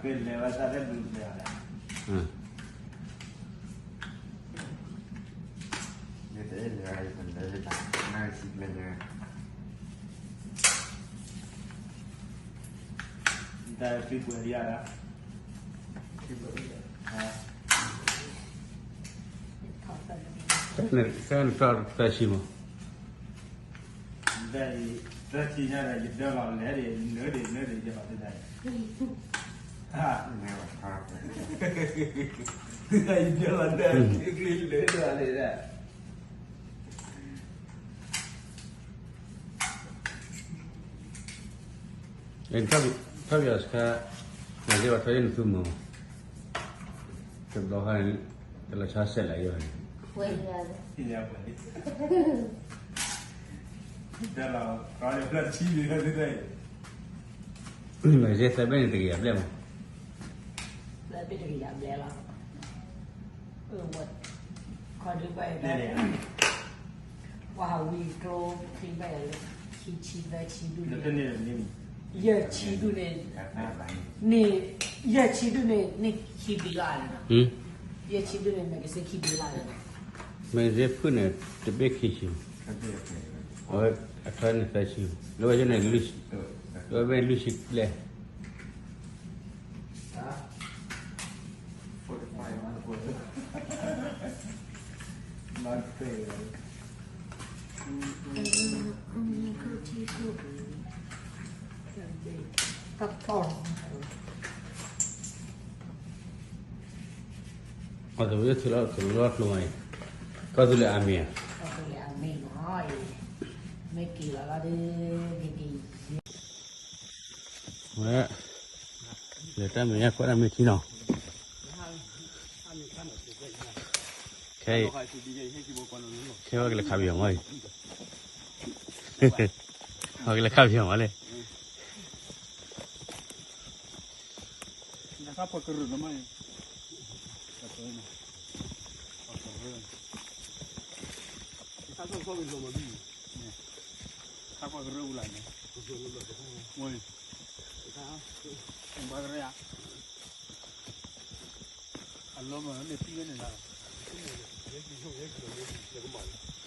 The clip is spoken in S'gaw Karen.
ကလဲၤဝဲတၢ်လၢဒူပျဲၢ်အီၤလဲၣ်. ယတအဲၣ်လၢၤ ယတလဲၤလၢၤ နၢ်ဆံကျဲလၢၤ တၢ်သံကွဲးလံဧါ. ကဲနထီၣ်သၢဆံမး. သၢဆံညါဒီး ယဒၢလီၤလဲၣ်ဒီး နၢဒံးနၢဒံးယလီၤသဒၢအံၤ ယဒၢလီၤတၢ်ချ့ချ့လၢဒၢလံဒၣ်. ထီၣ်ပယီၤစခါ နၤက့ၤဘၣ်ထီၣ်ယဲၢ်နသူမုၢ်မး တဘျီဃီန့ၣ် တလီၤဆီစဲးလၢယိၤန့ၣ် မ့ၢ်ယဲၢ်သၢဘ့ၣ်န့ၣ် တကယၤဘျဲၣ်မး ဘျဲၣ်တကယၤဘျဲၣ်လီၤ. ခီဒုဘၣ်ယၤ ပှၤဟးဝံၤကျိချံဘၣ်ယၤလၢ ခံဆံသၢဆံဒူၣ်န့ၣ် ယဲၢ်ဆံဒူၣ်န့ၣ် န့ၣ် ယဲၢ်ဆံဒူၣ်န့ၣ် န့ၢ်ခံဘျီလၢ်လၢၤနီၤ. ယဲၢ်ဆံဒူၣ်န့ၣ် မ့ၢ်ကစ့ခံဘျီလၢ်လၢၤနီၤ. မ့ၢ်ကစ့ဖုၣ်န့ၣ် တဘ့ၣ်ခံဆံ အဝဲအထီန့ၣ်သၢဆံ လၢဝဲယဲၢ်န့ၣ် လၢဝဲလွံၢ်ဆံဘျဲၣ် အီၤတဝဲထုးလီၤ ထုးလီၤကျိမးအံၤ ကီၢ်သူလ့ၤအမ့ၢ်ဧါ မ့ၢ်က့ၤလီၤလီၤဒ် ဝဲ လဲၤတၢ်မဲာ်ညါကွၢ်တၢ်မ့ၢ်ထံနီၤ ခဲ ခဲဝဲကလဲၤခးပယီၤမးအံၤ ဝဲကလဲၤခးပယီၤမးလဲၣ် ခါကွၢ်ကရၢအူလၢ်န့ၣ် မ့ၢ် ဘၣ်ကရၢ အလီၤမၢ်န့ၣ်သံဝဲန့ၣ်လီၤ